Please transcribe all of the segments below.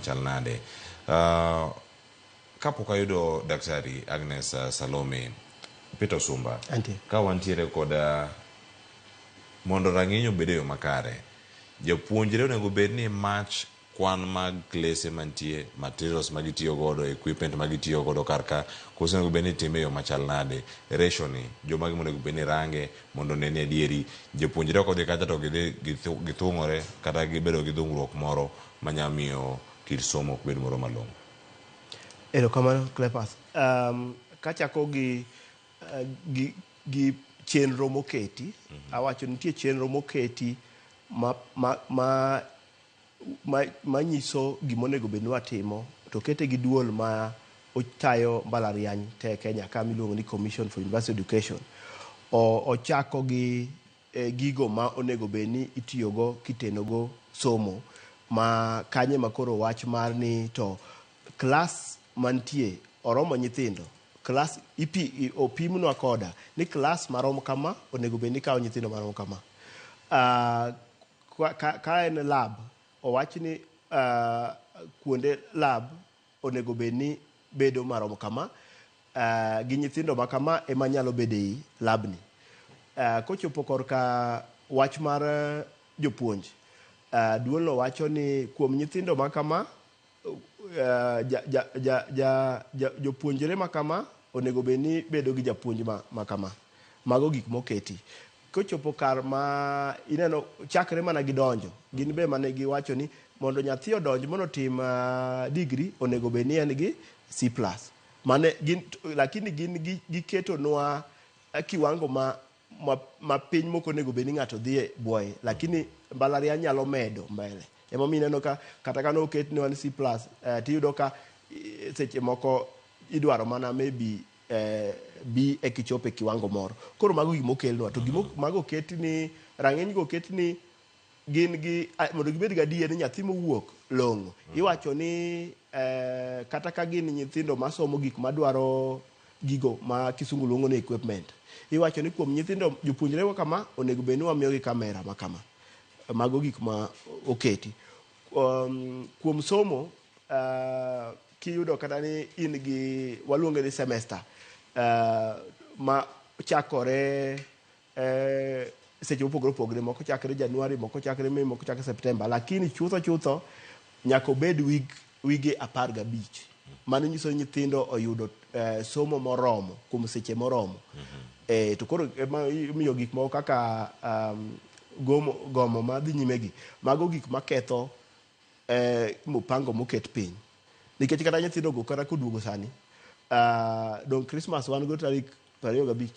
machal nade. Kapok ayudo Daktari Agnes Salome Peter Osumba, Antie. ka wantiere kod mondo rang'iny obed e yo makare, japuonjre onego bed ni match kwan mag klese mantie, materials ma gitiyo godo, equipment ma gitiyo godo kar ka, koso onego bed ni itime e yo machal nade? Ratio ni, jomage monego bed ni range mondo one ni adieri japuonjre ok odhi kacha to gidhi githung'ore kata gibedo gi dhungruok moro manya miyo kit somo ok bed moro malong'o. Erokamano Cleophas. Kachako gi, gi chenro moketi, awacho nitie chenro moketi ma nyiso gima onego bed ni watimo to okete gi duol ma otayo mbalariany te Kenya ka miluongo ni Commission for University Education. Ochako gi gigo ma onego bed ni itiyogo kitenogo somo ma kanye ma koro wach mar ni to klas mantie oromo nyithindo klas ipi opimnwa koda ni klas marom kama onego bed ni kawo nyithindo marom kama. Ka en lab owach ni kuonde lab onego bed ni bedo marom kama gi nyithindo ma kama ema nyalo bedo ei labni. Kochopo korka wach mar jopuonj, duolno wacho ni kuom nyithindo ma kama jopuonjre ma kama onego bed ni bedo gi japuonj ma kama. Mago gik moketi. Kochopo kar ma ineno chakre mana gi donjo, gin be mane giwacho ni mondo nyathi odonj mondo otim degree onego bed ni en gi C+. Mane gin, lakini gin giketonwa kiwango ma piny mok onego bed ni ng'ato dhiye bwoye, lakini mbalariany nyalo medo mbele. Emomiyo ineno ka kata ka noketnwa ni C+ tiyudo ka seche moko idwaro mana maybe B eka ichop e kiwango moro. Koro mago gik mokelnwa to gimo mago oket ni rang'iny go oket ni gin gi mondo gibed gadier ni nyathi mowuok long'o. Iwacho ni kata ka gin nyithindo masomo gik madwaro gigo ma kisungu luongo ni equipment. Iwacho ni kuom nyithindo jopuonjre wa kama onego bed ni wamiyogi kamera ma kama. Mago gik ma oketi. Kuom somo kiyudo kata ni in gi waluonge ni semester ma chakore seche mopogore opogore moko chakre Januari moko chakre Mei moko chakre September lakini chutho chutho nyaka obed wige 15. Mano nyiso ni nyithindo oyudo somo moromo kuom seche moromo. To koro ema imiyo gik moko kaka gomo madhi nyime gi mago gik maketho mupango moket piny. Nikech kata nyithindo go kata koduogo sani dong Christmas wan go tarik 25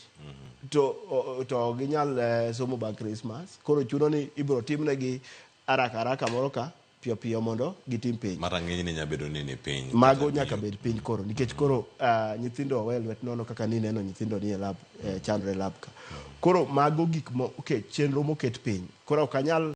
to ginyal somo bang' Christmas. Koro chuno ni ibiro timnegi haraka haraka moro ka piyo piyo mondo gitim penj. Ma rang'iny ni nyalo bedo ni ni piny. Mago nyaka bed piny koro nikech koro nyithindo owe lwet nono kaka nineno nyithindo nie lab chandre e lab ka. Koro mago gik mo okay, chenro moket piny. Koro ok anyal